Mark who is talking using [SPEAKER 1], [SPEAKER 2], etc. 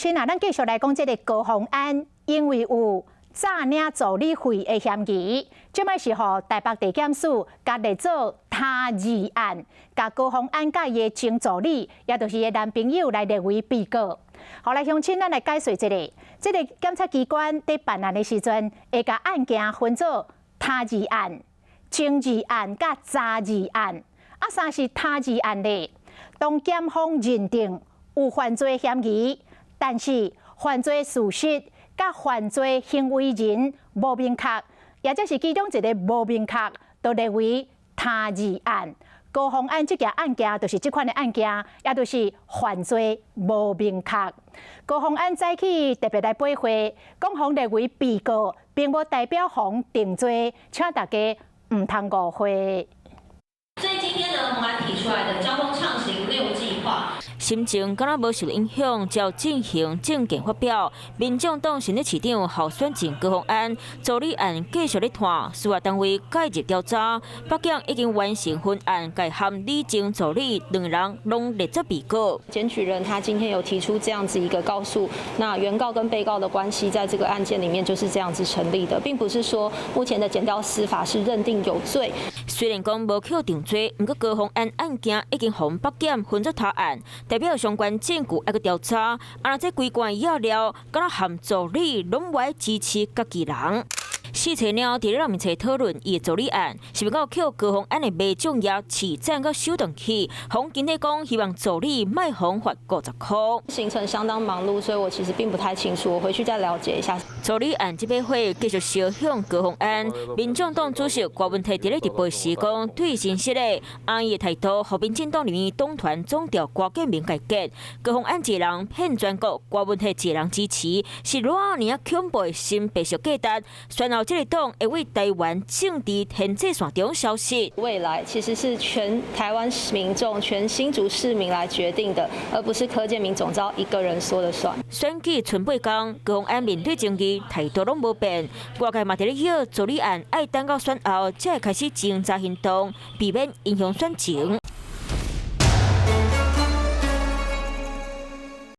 [SPEAKER 1] 親啊，咱繼續來講這个高虹安，因為有詐領助理費的嫌疑，這擺是予台北地檢署共列做他二案，共高虹安佮伊的前助理，也就是伊的男朋友來列為被告。好來，鄉親，咱來解說一下，這个檢察機關佇辦案的時陣，會共案件分做他二案、情二案佮查二案。啊，啥是他二案咧？當檢方認定有犯罪嫌疑，但是犯罪事實佮犯罪行為人無明確，也就是其中一个無明確，就列為他二案。高虹安這件案件就是這款的案件，也就是犯罪無明確。高虹安早起特別來回話，講予列為被告，並無代表予定罪，請大家毋通誤會。
[SPEAKER 2] 所以今天呢，虹安提出來的交通暢行六計劃，
[SPEAKER 3] 心情敢若無受影響，就進行政見發表。民眾黨新竹市長候選人高虹安助理案繼續咧拖，司法單位介入調查，北檢已經完成分案，共含李前助理兩人攏列做被告。
[SPEAKER 4] 檢舉人他今天有提出這樣子一個告訴，那原告跟被告的關係，在這個案件裡面就是這樣子成立的，並不是說目前的檢調司法是認定有罪。
[SPEAKER 3] 雖然講無去定罪，毋過高虹安案件已經予北檢分做他案，代表相關證據愛閣調查。啊，若這規罐藥料，敢若含助理攏無愛支持家己人。四冊了，佇咧人面前討論伊的助理案，是欲閣予高虹安的迷眾也市長閣手動去，洪經理講希望助理莫予罰50箍。
[SPEAKER 4] 行程相當忙碌，所以我其實並不太清楚，我回去再了解一下。
[SPEAKER 3] 助理案這把火繼續燒向高虹安，民眾黨主席郭文泰佇咧直播時講，對真實的阿伊的態度，予民進黨裡面黨團總召郭建明解決。高虹安一人騙全國，郭文泰一人支持，是偌爾恐怖的新白色價值。選後這个黨會為台灣政治天際線中消失。
[SPEAKER 4] 未來其實是全台灣民眾、全新竹市民來決定的，而不是柯建銘總召一個人說了算。
[SPEAKER 3] 選舉賰8工，高虹安面對爭議態度攏無變，外界嘛佇咧臆助理案愛等到選後才會開始偵查行動，避免影響選情。